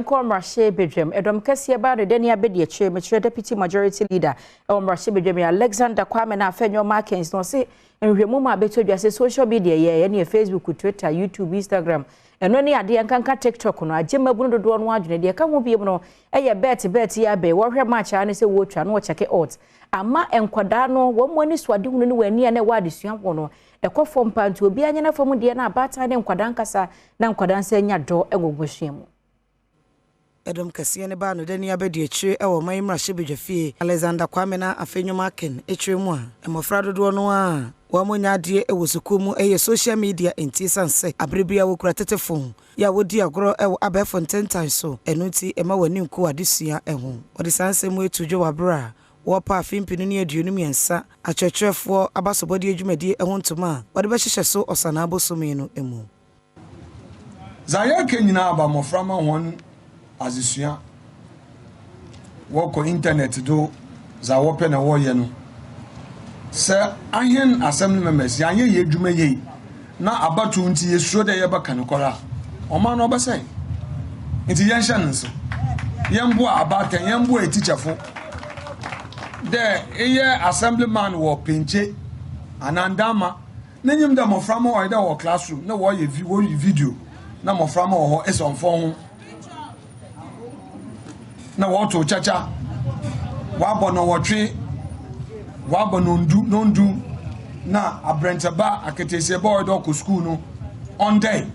Nkɔ mmarahyɛbadwam, ɛdɔm kɛseɛ baa no dani abɛdi akyire. Mekyerɛ Deputy Majority Leader ɛwɔ mmarahyɛbadwam yɛ Alexander Kwame na Afenyo Markins na ɔse nhwehwɛmu mu abɛtɔ dwa sɛ social media yɛ ɛne Facebook, Twitter, YouTube, Instagram, ɛno ne adeɛ nkanka TikTok no agye mmabunu dodoɔ no adwene. Deɛ ɛka ho biem no ɛyɛ bet bet yɛ abɛ wɔhwɛ match a ne sɛ wɔretwa no wɔkyɛke odds ama nkwadaa no wɔn mu ani so adehunu ne wɔn ani a na ɛwɔ adesua ho no ɛkɔ fam pa. Nti obiara nyɛ fam deɛ na abaatan ne nkwadaa nkasa na nkwadaa nsa nya dɔ ɛwɔ busua mu. Ɛdɔm kɛseɛ ne baa no dani abɛdi akyire wɔ ɔman mmarahyɛbadwa fie. Alexander Kwame na Afenyo Markin akyire mu a mmɔfra dodoɔ no a wɔn nya adeɛ wɔ sukuu mu yɛ social media, nti san sɛ abere bi a wɔkura tete phone yɛ a wɔdi agorɔ wɔ abɛɛfo ntentan so, ɛno nti ɛma wɔn ani nku adesua ho. Wɔde saa nsɛm etu dwa wɔ abere a wɔrepa afe 2023 akyerɛkyerɛfoɔ abasobɔdeɛ dwumadie ho ntoma a wɔde bɛhyehyɛ so Ɔsanaa bosome no mu. Dza yɛreka nyinaa aba mmɔframma hɔn adzesua, wɔkɔ internet do, dza wɔpɛ na wɔyɛ no. Sɛ ahɛn asɛm no members yɛanyɛ yɛ adwuma yie na abatow nti yɛsuro dɛ yɛbɛka no kɔrɔ a, ɔman no ɔbɛsɛe. Nti yɛnhyɛ no nso, yɛmboa abaatan, yɛmboa etikyɛfo dɛ eyɛ assemblyman wɔ Penkye anaa Ndama n'enyim dɛ mmɔframma ɔyɛ dɛ wɔ classroom na wɔyɛ vi wɔyi video na mmɔframma wɔ hɔ esɔnfɔ ho na wɔto kyakya, wabɔ nɔwɔtwe, wabɔ nondu nondu na aberɛntɛba aketesia ba ɔyɛ dɛ ɔkɔ sukuu no ɔndɛn.